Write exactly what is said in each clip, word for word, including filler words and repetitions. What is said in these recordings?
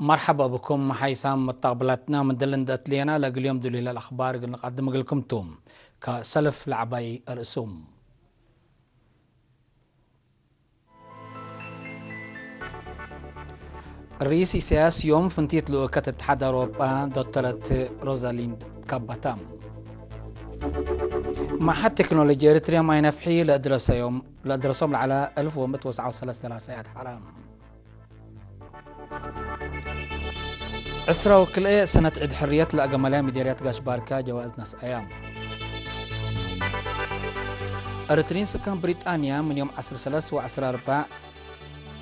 መርሐባ ብኩም ሓይሳም መተቅብላትና፣ ምን ድል እንዴ አትሌና ለእግል ዮም ዱሊለ ለአክባር እግል ንቀድም እግልኩም ቱ። ከሰልፍ ለዐባይ አርእሱም። ርኢስ ኢሳያስ ዮም ፍንቲት ልኡከት እትሓድ አውሮጳ ዶክተረት ሮዛሊንድ ከበታ። መዓሀድ ቴክኖሎጂ ኤሪትርያ ማይ ነፍሒ ለአድረሰዮም፣ ለአድረሶም ለዐለ አልፍ ወምእት ወሰዓ ወሰለስ ደራሳይ አድሐረ። ዕስራ ወክልኤ ሰነት ዒድ ሕርየት ለአገመለያ ሚደርያት ጋሽ ባርካ ጀዋእዝ ነስአያ። ኤሪትሪን ስካን ብሪጣንያ ምን ዮም ዐስር ሰለስ ወዐስር አርበዕ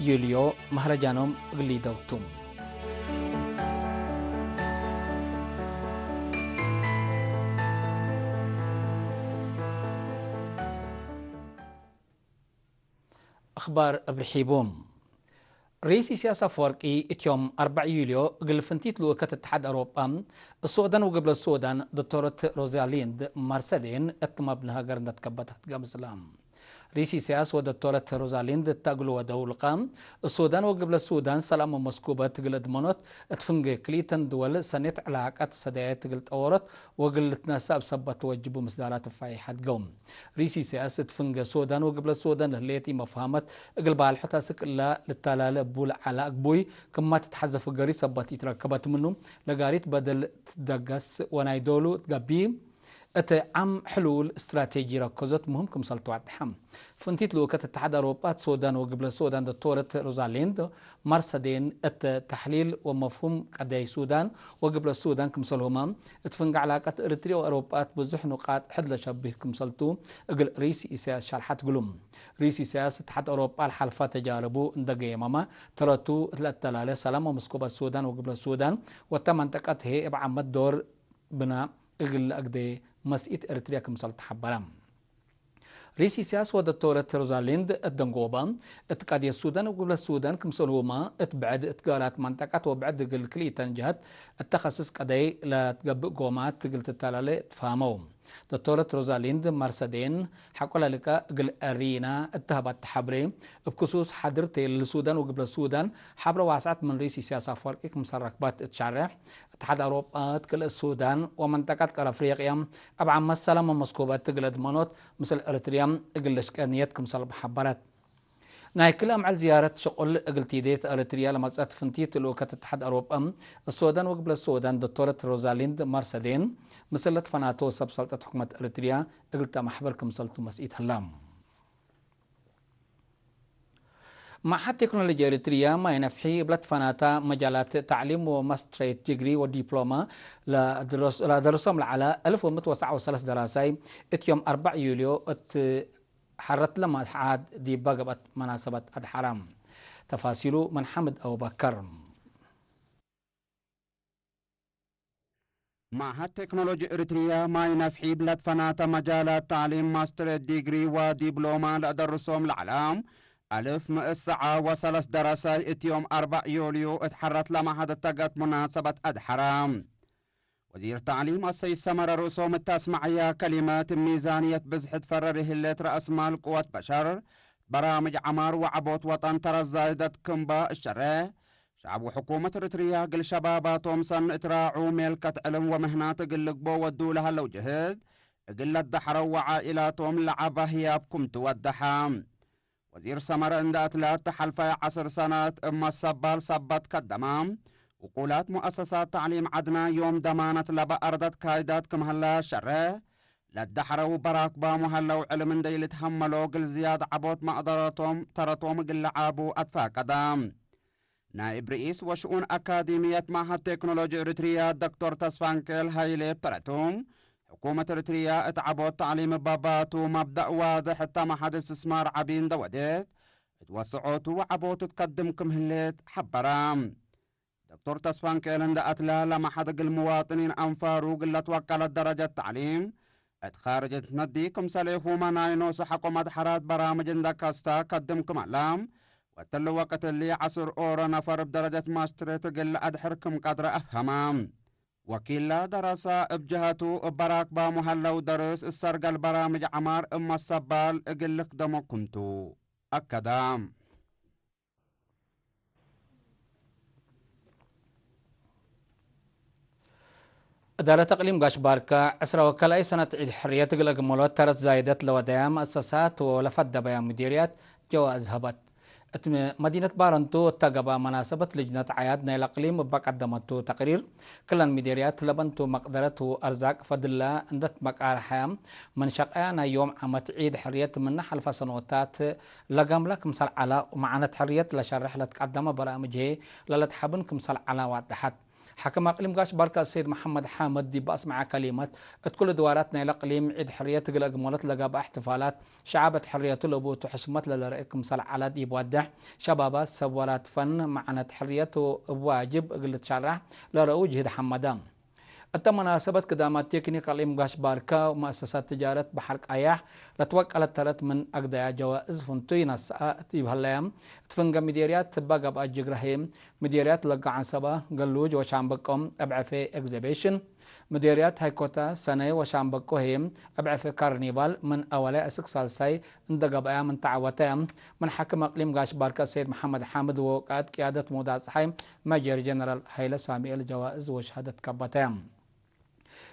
ዩልዮ መህረጃኖም እግል ሊደው ቱ። አኽባር እብ ርሒቡ። ርኢስ ኢሳያስ አፈወርቂ እት ዮም አርበዕ ዩልዮ እግል ፍንቲት ልኡከት እትሓድ አውሮጳ እት ሶዳን ወግብለት ሶዳን ዶክተረት ሮዛሊንድ ማርሰዴን እት መብነ ሀገር እንዴ ትከበተት ገምጽለ። ርኢስ ኢሳያስ ወዶክተረት ሮዛሊንድ እተ እግል ወደው ልቃ፣ እት ሶዳን ወግብለት ሶዳን ሰላም ወመስኩበት እግል እድመኖት፣ እት ፍንጌ ክልኢተን ድወል ሰኔት ዕላቀት ሰዳየት እግል ጠወሮት ወእግል ልትነሰእ እብ ሰበት ወጅቡ ምስዳራ ትፋይ ሐድገው። ርኢስ ኢሳያስ እት ፍንጌ ሶዳን ወግብለት ሶዳን ለህሌት ኢመፍሀመት እግል ባልሖት አስክ እላ ልታላለ እቡ ለዐለ አግቡይ ክማ ትትሐዘፍ ገሪ ሰበት ኢትረከበት ምኑ፣ ለጋሪት በደል ትደገስ ወናይ ዶሉ ትገብእ እት ዓም ሕሉል ስትራቴጂ ረከዞት ምህም ክምሰል ትወድሐ። ፍንቲት ልኡከት እትሓድ አውሮጳ እት ሶዳን ወግብለት ሶዳን ዶክተረት ሮዛሊንድ ማርሰዴን እት ተሕሊል ወመፍሁም ቀደይ ሱዳን ወግብለት ሱዳን ክምሰልሁመ፣ እት ፍንጌ ዕላቀት ኤሪትርያ ወአውሮጳ እት ብዙሕ ኑቃጥ ሕድ ለሸብህ ክምሰልቱ እግል ርኢስ ኢሳያስ ሸርሐት እግሉ። ርኢስ ኢሳያስ እትሓድ አውሮጳ ለሓልፋ ተጃርቡ እንዴ ገየመመ፣ ተረቱ እት ለአተላሌ ሰላም ወመስኩበት ሱዳን ወግብለት ሱዳን ወእተ መንጠቀት ህዬ እብ ዓመት ዶር ብና እግል ለአግዴ መስኢት ኤሪትርያ ክምሰል ተሐበረ። ርኢስ ኢሳያስ ወዶክተረት ሮዛሊንድ እት ደንጎበ፣ እት ቀድየት ሱዳን ወግብለት ሱዳን ክምሰልሁመ፣ እት ብዕድ እት ጋራት መንጠቀት ወብዕድ እግል ክልኢተን ጀሀት እተ ከስስ ቀደይ ለትገብእ ጎማት እግል ትተላሌ ትፋሀመው። ዶክተረት ሮዛሊንድ ማርሰዴን ሐቆ ለልቀ እግል ኤሪና እተ ሀባተ ሐብሬ፣ እብ ክሱስ ሓድርቴ ለሱዳን ወግብለት ሱዳን ሐብረ ዋስዐት ምን ርኢስ ኢሳያስ አፈወርቂ ክምሰል ረክበት እት ሸሬሕ፣ እትሓድ አውሮጳ እት ክልኤ ሱዳን ወመንጠቀት ቀር አፍሪቅያ እብ ዓመት ሰላም ወመስኩበት እግል እድመኖት ምስል ኤሪትርያ እግል ለሽቄ ንየት ክምሰል ሐበረት። ናይ ክል አምዕል ዝያረት ሽቁል እግል ቲዴ እት ኤሪትርያ ለመጽአት ፍንቲት ልኡከት እትሓድ አውሮጳ እት ሶዳን ወግብለት ሶዳን ዶክተረት ሮዛሊንድ ማርሰዴን፣ ምስል ለትፈናቶ ሰብ ሰልጠት ሕኩመት ኤሪትርያ እግል ተአመሕብር ክምሰልቱ መስኢት ህላ። መዓሀድ ቴክኖሎጂ ኤሪትርያ ማይ ነፍሒ እብ ለትፈናታ መጃላት ተዕሊም ወማስትሬት ዲግሪ ወዲፕሎማ ለአደረስ-፣ ለአደርሶም ለዐለ አልፍ ወምእት ወሰዓ ወሰለስ ደራሳይ እት ዮም አርበዕ ዩልዮ እት ሐረት ለመትሐዓት ዲባ ገብአት መናሰበት አድሐረ። ተፋሲሉ ምን ሓምድ አቡበከር። መዓሀድ ቴክኖሎጂ ኤሪትርያ ማይ ነፍሒ እብ ለትፈናተ መጃላት ተዕሊም ማስትሬት ዲግሪ ወዲፕሎማ ለአደርሶም ለዐለ አልፍ ምእት ሰዓ ወሰለስ ደረሳይ እት ዮም አርበዕ ዮልዮ እት ሐረት ለመሐደት ተገት ሙናሰበት አድሐረ። ወዚር ተዕሊም አሰይድ ሰመረ ርእሶም እት አስመዐያ ከሊመት፣ ሚዛንየት ብዝሕት ፈረር ህሌት ረአስ ማል ቅወት በሸር፣ በራምጅ ዐማር ወዐቦት ወጠን ተረት ዛይደት ክም በ እሸሬሕ፣ ሸዐብ ወሕኩመት ኤሪትርያ እግል ሸባባቶም ሰኒ እት ራዑ፣ ሜልከት ዕልም ወምህናት እግል ልግቦ ወዱ ለሀለው ጅህድ እግል ለደሐረው ወዓኢላቶም ለዐበ ህያብ ክም ቱ ወደሐ። ወዚር ሰመረ እንዴ አትለ፣ እተ ሐልፈየ ዐስር ሰነት እብ መሰባል ሰበት ከደመ፣ ውቁላት ሙአሰሳት ተዕሊም ዐድና ዮም ደማነት ለበ አርደት ካይዳት ክም ሀለ ሸሬሕ፣ ለደሐረው በራክባም ወሀለው ዕልም እንዴ ኢልትሀመሎ እግል ዝያድ ዐቦት መቅደረቶም ተረቶም እግል ለዓቡ አትፋቀደ። ናይብ ርኢስ ወሽኡን አካዲምየት መዓሀድ ቴክኖሎጂ ኤሪትርያ ዶክተር ተስፋንኬል ሀይሌ እብ ተረቱ፣ ሕኩመት ኤሪትርያ እት ዐቦት ተዕሊም እብ ባቱ መብደእ ዋድሕ እተ መዓሀድ እስትስማር ዐቢ እንዴ ወዴት፣ እት ወስዖቱ ወዐቦቱ ትከድም ክም ህሌት ሐበረ። ዶክተር ተስፋንኬል እንዴ አትለ፣ ለመዓሀድ እግል ምዋጥኒን አንፋሩ እግል ለትወቀለት ደረጀት ተዕሊም እት ካርጅ ትነዲ፣ ክምሰሌሁመ ናይ ኖሱ ሐቆ መድሐራት በራምጅ እንዴ ከስተ ከድም ክም ዐለ፣ ወእትሊ ወቅት እሊ ዐስር ኦሮ ነፈር እብ ደረጀት ማስትሬት እግል ለአድሕር ክም ቀድረ አፍሀመ። ወኪለ ደረሰ እብ ጀሀቱ፣ እብ በራክባሙ ሀለው ደርስ እሰርገል በራምጅ ዐማር እብ መሰባል እግል ልክደሞ ክም ቱ አከደ። እዳረት አቅሊም ጋሽ ባርካ፣ ዕስራ ወካልኣይ ሰነት ዒድ ሕርየት እግል አግመሎት ተረት ዛይደት ለወደያ መአሰሳት ወለፈደበያ ሙዲርያት ጀዋእዝ ሀበት። እት መዲነት ባረንቱ እተ ገብአ መናሰበት ልጅነት ዓያድ ናይለ አቅሊም እበ ቀደመቱ ተቅሪር፣ ክለን ሚዴርያት ለበንቱ መቅደረት ወአርዛቅ ፈድላ እንደ ትመቃርሐ፣ ምን ሸቀያ ናይ ዮም ዓመት ዒድ ሕርየት ምነ ሐልፈ ሰኖታት ለገምለ ክምሰል ዐለ ወመዓነት ሕርየት ለሸርሕ ለትቀደመ በራምጅ ህዬ ለለትሐብን ክምሰል ዐለ ዋደሐት። ሓክም አቅሊም ጋሽ ባርካ ሰይድ መሐመድ ሓምድ ዲብ አስመዐ ከሊመት፣ እት ኩሉ ድዋራት ናይለ አቅሊም ዒድ ሕርየት እግል አግመሎት ለገብአ እሕትፋላት፣ ሸዐብ እት ሕርየቱ ለቡቱ ሕሽመት ለለርኤ ክምሰል ዐለ ዲብ ወዴሕ፣ ሸባባት ሰብ ወራት ፈን መዓነት ሕርየት እብ ዋጅብ እግል ልትሸራሕ ለረኡ ጅህድ ሐመደ። እተ መናሰበት ክዳማት ቴክኒክ አቅሊም ጋሽ ባርካ ወመአሰሳት ትጃረት በሐር ቀያሕ ለትወቀለት ተረት ምን አግደያ ጀዋእዝ ፍንቱይ ነስአ ዲብ ሀለየ፣ እት ፍንገ ሚዴርያት እበ ገብአ ጅግረ ህዬ፣ ሚዴርያት ለገዓንሰበ፣ ገሉጅ ወሻምበቆ፣ እብ ዕፌ ኤግዘቤሽን፣ ሚዴርያት ሃይኮታ፣ ሰነይ ወሻምበቆ ህዬ፣ እብ ዕፌ ካርኒቫል ምን አወላይ እስክ ሳልሳይ እንደ ገብአያ ምን ተዐወተ፣ ምን ሓክም አቅሊም ጋሽ ባርከ ሰይድ መሐመድ ሓምድ ወቃእድ ቅያደት ሞዳ ጸሓይ ሜጀር ጀነራል ሀይለ ሳሙኤል ጀዋእዝ ወሸሃደት ከበተ።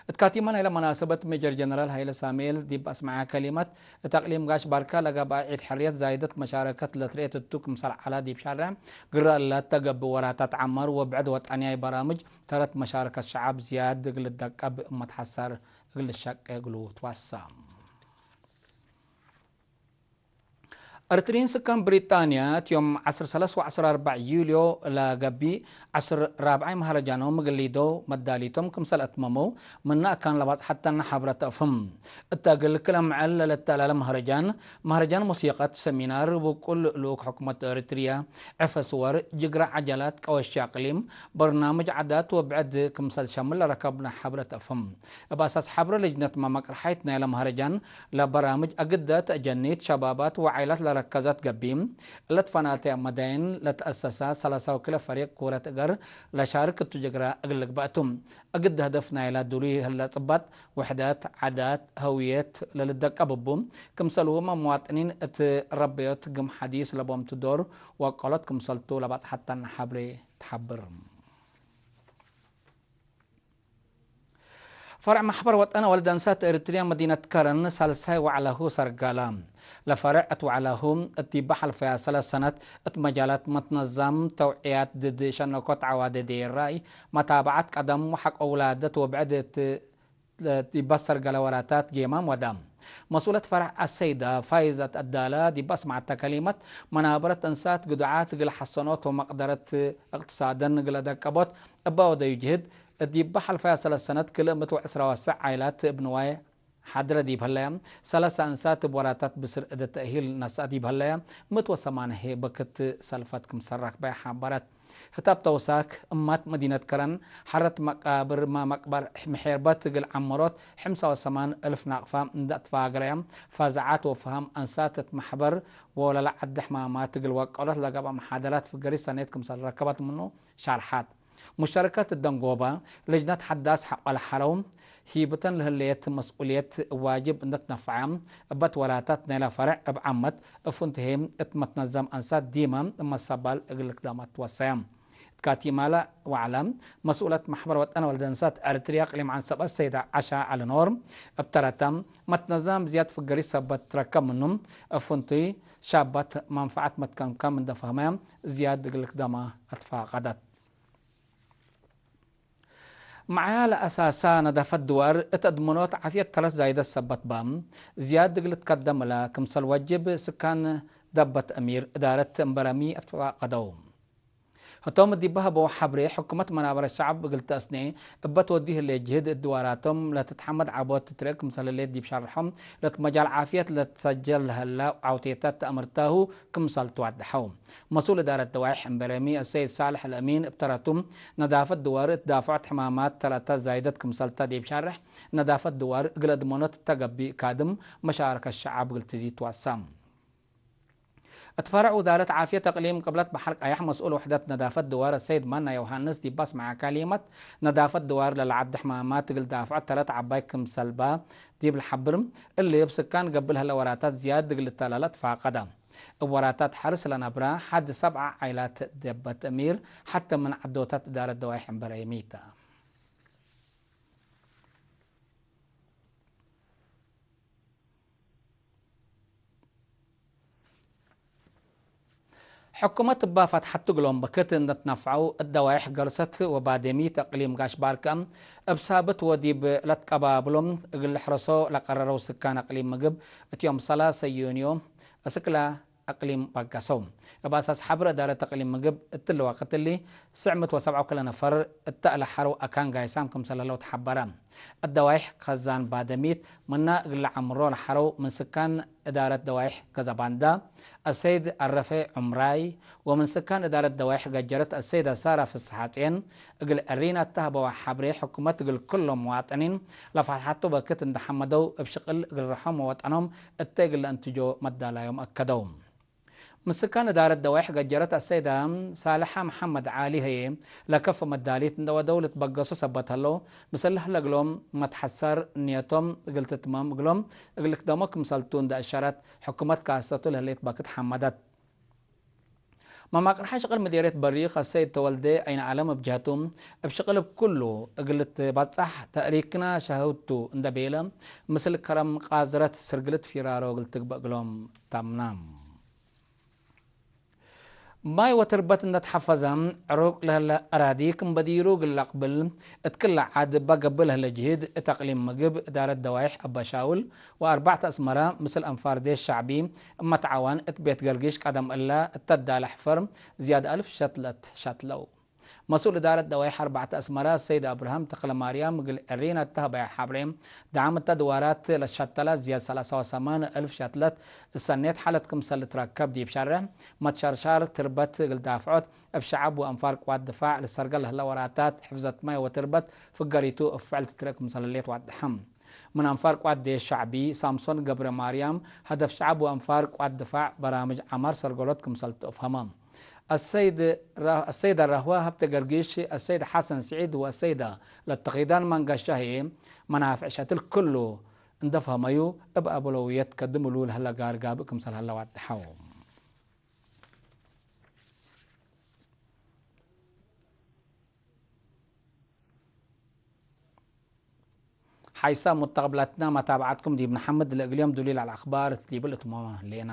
እት ካቲመ ናይለ መናሰበት ሜጀር ጀነራል ሀይለ ሳሙኤል ዲብ አስመዐ ከሊመት፣ እት አቅሊም ጋሽ ባርካ ለገብአ ዒድ ሕርየት ዛይደት መሻረከት ለትርኤት እቱ ክምሰል ዐለ ዲብ ሻርዕ ግረ እለ ተገብእ ወራታት ዐመር ወብዕድ ወጠንያይ በራምጅ ተረት መሻረከት ሸዐብ ዝያድ እግል ልደቀብ እመትሐሰር እግል ልሸቄ እግሉ ትዋሳ። ኤሪትሪን ስካን ብሪጣንያ እት ዮም ዐስር ሰለስ ወዐስር አርበዕ ዩልዮ ለገብእ ዐስር ራብዓይ መሀረጃኖም እግል ሊደው መዳሊቶም ክምሰል አትመመው ምነ አካን ለባጽሐተነ ሐብረ ተአፍህም። እተ እግል ክለ ምዕል ለልትአላለ መሀረጃን፣ መሀረጃን ሙሲቀት፣ ሰሚናር፣ ብቁል ልኡክ ሕኩመት ኤሪትርያ፣ ዕፈ ስወር፣ ጅግረ ዐጀላት፣ ቀወሺ አቅሊም፣ በርናምጅ ዓዳት ወብዕድ ክምሰል ሸምል ለረከብነ ሐብረ ተአፍህም። እብ አሳስ ሐብረ ልጅነት መመቅርሓይት ናይለ መሀረጃን ለበራምጅ አግደ ተአጀኒት ሸባባት ወዓይላት ለረከዘት ገቢም፣ እለ ትፈናተ መዳይን ለተአሰሳ ሰላሳው ክለ ፈሪቅ ኩረት እገር ለሻርክ እቱ ጅግረ እግል ልግበእ ቱ። እግደ ህደፍ ናይለ ዱሉይ ህለ ጽባጥ፣ ውሕደት፣ ዓዳት፣ ሀውየት ለልደቀብ እቡ፣ ክምሰልሁመ መዋጥኒን እት ረበዮት ግም ሐዲስ ለቦምቱ ዶር ወቀሎት ክምሰልቱ ለባጽሐተነ ሐብሬ ተሐብር። ፈርዕ ማሕበር ወጠን ወልድ አንሳት ኤሪትርያ መዲነት ከረን ሳልሳይ ወዕለሁ ሰርጋላ። ለፈርዕ እት ወዕለሁ እት ዲበ ሐልፈያ ሰለስ ሰነት እት መጃላት መትነዛም ተውዕያት ድድ ሸነኮት ዐዋዴ ዴር ራእይ፣ መታብዐት ቀደም ወሐቆ ውላደት ወብዕድ እት ዲበ ሰርጋላ ወራታት ጌማም ወዳ። መስኡለት ፈርዕ አሰይዳ ፋይዘት አዳላ ዲበ አስመዐተ ከሊመት፣ መናበረት እንሳት ግዱዓት እግል ሐሰኖት ወመቅደረት እቅትሳደን እግል አደቀቦት እበ ወደዩ ጅህድ፣ ዲበ ሐልፈያ ሰለስ ሰነት ክልእ ምእት ወዕስራ ወሰዕ ዓይላት እብ ንዋይ ሐድረ ዲብ ህለየ፣ ሰለሰ እንሳት እብ ወራታት ብስር እደ ተእሂል ነስአ ዲብ ህለየ፣ ምእት ወሰማንየ ህዬ በክት ሰልፈት ክምሰል ረክበየ ሐበረት። ህታብ ተውሳክ፣ እማት መዲነት ከረን ሐረት መቃብር መ-፣ መቅበር ምሔርበት እግል ዐመሮት፣ ሕምሳ ወሰማን እልፍ ናቅፋ እንደ አትፋገረየ፣ ፋዝዓት ወፈሀም አንሳት እት መሕበር ወለለዐደ ሕማማት እግል ወቀሎት ለገብአ መሓደራት ፍገሪት ሰኔት ክምሰል ረከበት ምኑ ሻርሓት። ሙሸረከት ደንጎበ፣ ልጅነት ሐዳስ ሐቆ ለሐረው፣ ሂብተን ለህሌት መስኡልየት ዋጅብ እንደ ትነፈዐ፣ እበት ወራታት ናይለ ፈርዕ እብ ዓመት እፉንትሄ እት መትነዘም አንሳት ዲመ እመ ሰባል እግል ልክደመ ትወሰየ። እት ካቲማለ ወዐለ፣ መስኡለት መሕበር ወጠን ወልድ አንሳት ኤሪትርያ እቅሊም ዐንሰበት ሰይዳ ዐሻ ዐሊ ኖር፣ እብ ተረተ፣ መትነዛም ዝያድ ፍገሪት ሰበት ትረከብ ምኑ፣ እፉንቱይ ሻባት መንፈዐት መትከምከም እንደ ፈህመ፣ ዝያድ እግል ልክደመ አትፋቀደት። መዓያ ለአሳሳ ነዳፈት ድዋር እት አድመኖት ዓፍየት ተረት ዛይደት ሰበት በ፣ ዝያድ እግል ልትከደም እለ ክምሰል ወጅብ ስካን ደበት አሚር እዳረት እምበረሚ አትፋቀደው። ህቶም ዲብ ሀበው ሐብሬ፣ ሕኩመት መናበረት ሸዐብ እግል ተአስኔ እበ ትወዲ ህሌት ጅህድ፣ እት ድዋራቶም ለትትሐመድ ዐቦት ትትርኤ ክምሰል ህሌት ዲብ ሸርሖም፣ ለእት መጃል ዓፍየት ለትሰጀል ለሀላ ዐውቴታት ተአምርታሁ ክምሰል ትዋደሐው። መስኡል እዳረት ደዋይሕ እምበረሚ አሰይድ ሳልሕ አልአሚን እብ ተረቱ፣ ነዳፈት ድዋር እት ዳፍዖት ሕማማት ተረተ ዛይደት ክምሰልተ ዲብ ሸርሕ፣ ነዳፈት ድዋር እግል አድመኖት እተ ገብእ ካድም መሻረከት ሸዐብ እግል ትዚድ ትዋሳ። እት ፈርዕ ውዛረት ዓፍየት አቅሊም ቅብለት በሐር ቀያሕ መስኡል ውሕደት ነዳፈት ድዋር አሰይድ መና ዮሃንስ ዲብ አስመዐ ከሊመት፣ ነዳፈት ድዋር ለለዐደ ሕማማት እግል ዳፍዖት ተረት ዐባይ ክምሰል በ ዲብ ለሐብር፣ እሊ እብ ስካን ገብእ ለህለ ወራታት ዝያድ እግል ልተላለ ትፋቀደ። እብ ወራታት ሐርስ ለነብረ ሐድ ሰብዐ ዓይላት ደበት አሚር ሐተ ምን ዐዶታት እዳረት ደዋይሕ እምበረሚ ተ። ሕኩመት እባ ፈትሐቱ እግሎም በክት እንደ ትነፍዐው፣ እት ደዋይሕ ገርሰት ወባደሚት እቅሊም ጋሽ ባርከ እብ ሳብት ወዲብ ለትቀባብሎም እግል ልሕረሶ ለቀረረው ስካን እቅሊም ምግብ፣ እት ዮም ሰላሰ ዩንዮ እስክላ እቅሊም በገሰው። እብ አሳስ ሐብር እዳረት እቅሊም ምግብ፣ እትሊ ወቅት እሊ፣ ስዕ ምእት ወሰብዓ ወክለ ነፈር እተ ለሐረው አካን ጋይሳም ክምሰል ህለው ተሐበረ። እት ደዋይሕ ከዛን ባደሚት፣ ምና እግል ለዐምሮ ለሐረው ምን ስካን እዳረት ደዋይሕ ገዘባንዳ፣ አሰይድ አረፌ ዑምራይ፣ ወምን ስካን እዳረት ደዋይሕ ገጀረት አሰይደ ሳራ ፍስሐጼን፣ እግል ዕሪን አተህበወ ሐብሬ፣ ሕኩመት እግል ክሎም መዋጥኒን ለፈትሐቱ በክት እንደ ሐመደው፣ እብ ሽቅል እግል ርሖም ወወጠኖም እተ እግል ለእንትጆ መዳላዮም አከደው። ምስካን እዳረት ደዋይሕ ገጀረት አሰይዳ ሳልሐ መሐመድ ዓሊ ህዬ፣ ለከፍ መዳሊት እንደ ወደው ልትበገሱ ሰበት ህለው፣ ምስል ለህለ እግሎም መትሐሰር ንየቶም እግል ትትመም እግሎም እግል ልክደሞ ክምሰልቱ እንደ አሸረት፣ ሕኩመት ካሰቱ ለህሌት በክት ሐመደት። መማቅርሐ ሽቅል ምዴርየት በሪክ አሰይድ ተወልዴ አይንዓለም እብ ጀህቱ፣ እብ ሽቅል እብ ኩሉ እግል ልትበጻሕ ተእሪክና ሸህውቱ እንደ ቤለ፣ ምስል ከረም ቃዝረት ስርግልት ፊራሮ እግል ትግበእ እግሎም ተምና። ማይ ወትርበት እንደ ተሐፈዘ፣ ዕሩቅ ለህለ አራዲ ክም በዲሩ እግል ለአቅብል፣ እት ክለ ዐድ እበ ገብእ ለህለ ጅህድ፣ እት አቅሊም ምግብ፣ እዳረት ደዋይሕ አበሻውል ወአርባዕተ አስመረ፣ ምስል አንፋር ዴሽ ሸዕቢ እብ መትዓዋን እት ቤት ገርጊሽ ቀደም እለ እተ ዳለ ሕፈር ዝያድ አልፍ ሸትለት ሸትለው። መስኡል እዳረት ደዋይሕ አርባዕተ አስመረ ሰይድ አብርሃም ተክለማርያም እግል ዕሪን አተህበያ ሐብሬ፣ ደዓም እተ ድዋራት ለሸተለ ዝያድ ሰላሳ ወሰማን አልፍ ሸትለት እሰኔት ሐለት ክምሰል ልትረከብ ዲብ ሸርሕ መትሸርሻር ትርበት እግል ዳፍዖት እብ ሸዐብ ወአንፋር ቅዋት ድፋዕ ልሰርገ ለህለ ወራታት ሕፍዘት ማይ ወትርበት ፍገሪቱ እብ ፍዕል ትትርእ ክምሰል ህሌት ዋድሐ። ምን አንፋር ቅዋት ዴሽ ሸዕቢ ሳምሶን ገብረ ማርያም፣ ሀደፍ ሸዐብ ወአንፋር ቅዋት ድፋዕ በራምጅ ዐማር ሰርገሎት ክምሰል ተአፍሀመ። አሰይድ ረ-፣ አሰይደ ረህወ ሀብተ ገርጊሽ፣ አሰይድ ሐሰን ስዒድ ወአሰይደ ለተኺዳን መንገሻ ህዬ፣ መናፍዕ ሸትል ክሉ እንደ ፈሀመዩ፣ እብ አውለውየት ከድም እሉ ለህለ ጋር ጋብእ ክምሰል ሀለ ዋድሐው። ሓይሳም ሙተቅብላትና መታብዓትኩም ዲብ ነሐምድ፣ ለእግል ዮም ዱሊል አልአክባር እት ዲብል እትሞ ሌና።